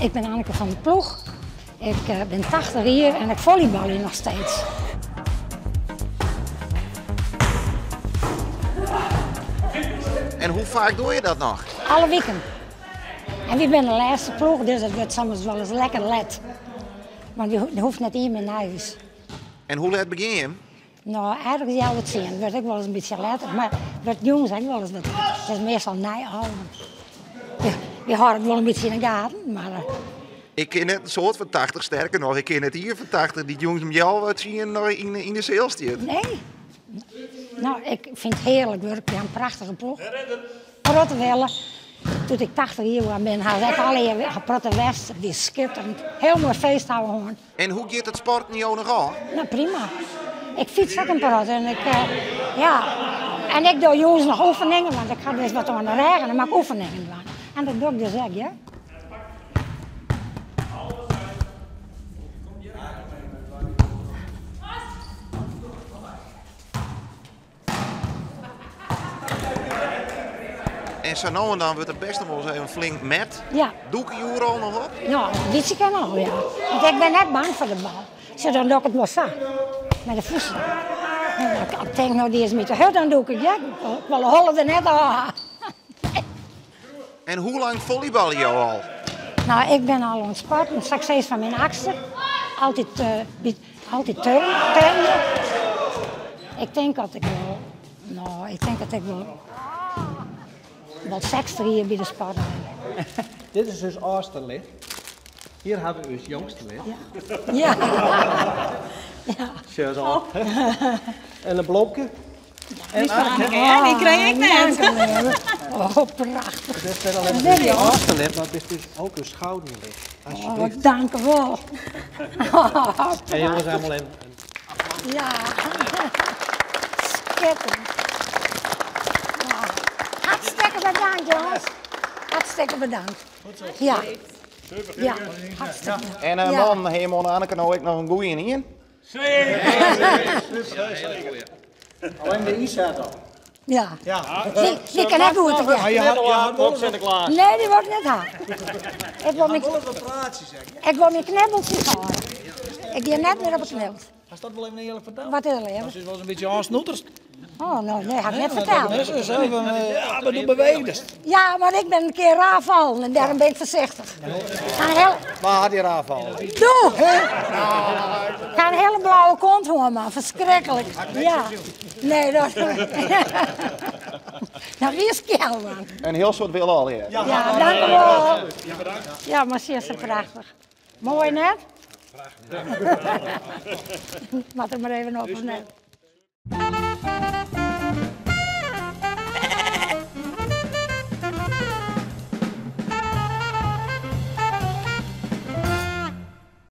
Ik bin Anneke van der Ploeg. Ik eh, bin 80 jier en ik follybalje noch steeds. En hoe faak dogge je dat noch? Alle wiken. En wy binne de lêste ploech, dus it wurdt soms wolris lekker let. Want der hoecht net ien mear nei ús. En hoe let begjin je? No, ergens 9.30. Wurdt ek wolris in bytsje letter, mar wurdt jûns ek wolris wat letter. It is meastal nei alven. Wy hâlde it wol in bytsje yn 'e gaten, mar. Eh, ik kin net in soad fan 80, sterker noch, ik kin net ien fan 80 dy't jûns om 9.30 noch yn de seal stiet. Nee. No, ik fyn it hearlik wurk. Wy ha in prachtige ploech. Protte wille. Doe't ik 80 jier oer bin, ha ik allegear in protte west. It wie skitterend. Hiel moai feest ha we hân. En hoe giet it sporten jo noch ôf? No, prima. Ik fyts ek in protte en ik, eh, ja. En ik doch jûns noch oefeningen, want ik ha dus wat oan de rêch en dan moat ik oefeningen dwaan. En dat doch ik dus ek, ja. En sa no en dan wurdt der best noch wolris even flink met. Ja. Dûke je oeral noch op? Ja, in bytsje kin al, ja. Want ik bin net bang foar de bal. Sjoch, dan doch ik it wol sa. Mei de fûsten. Ik tink, no dy is my te hurd, dan dûk ik, ja. Ik wol de holle der net ôf ha. En hoe lang follybalje jo al? No, ik bin al oan it sporten, sa't ik sis fan myn achtste. Altyd, uh, altyd turnen. Ik tink dat ik wol, no, ik tink dat ik wol, wol 60 jier by de sport bin. Dit is ús âldste lid. Hjir hawwe we ús jongste lid. Ja. Ja. Sjoch al. En in blomke. En Anneke, die krij ik net. Oh, prachtich. It is net allinnich ús âldste lid, mar bist dus ook ús gouden lid. Alsjeblieft. Oh, dank u wol. En jongens, allemaal in. Ja. Skitterend. Ja. Hartstikke bedankt, jongens. Hartstikke bedankt. Ja. Ja, hartstikke. En uh, man, Hemon Anneke, no ek noch in goeie ien? Alleen de ynset al. Ja. Die, die kan net goed. Ja. Je had wel Sinterklaas. Nee, die wol ik net ha. Ik wol myn, ik wol myn knibbeltsjes hâlde. Ik gean net mear op 'e knibbels. Hast dat wol even earlik ferteld? Wat is er, leave? Dat is wolris in bytsje ôfsnoeterst. Oh, no, nee, ha ik net ferteld. Ja, mar do beweegdest. Ja, mar ik bin in kear raar fallen en dêrom bin ik foarsichtich. Wa hat dy raar fallen? Do! Ik ha in hiele blauwe kont hân, man. Ferskriklik. Ja. Nee, dat... Dat wie skjel, man. In hiel soad wille allegear. Ja, dank u wol. Ja, mar sjoch, se prachtich. Moai net? Prachtich. Moat der mar even op, of net?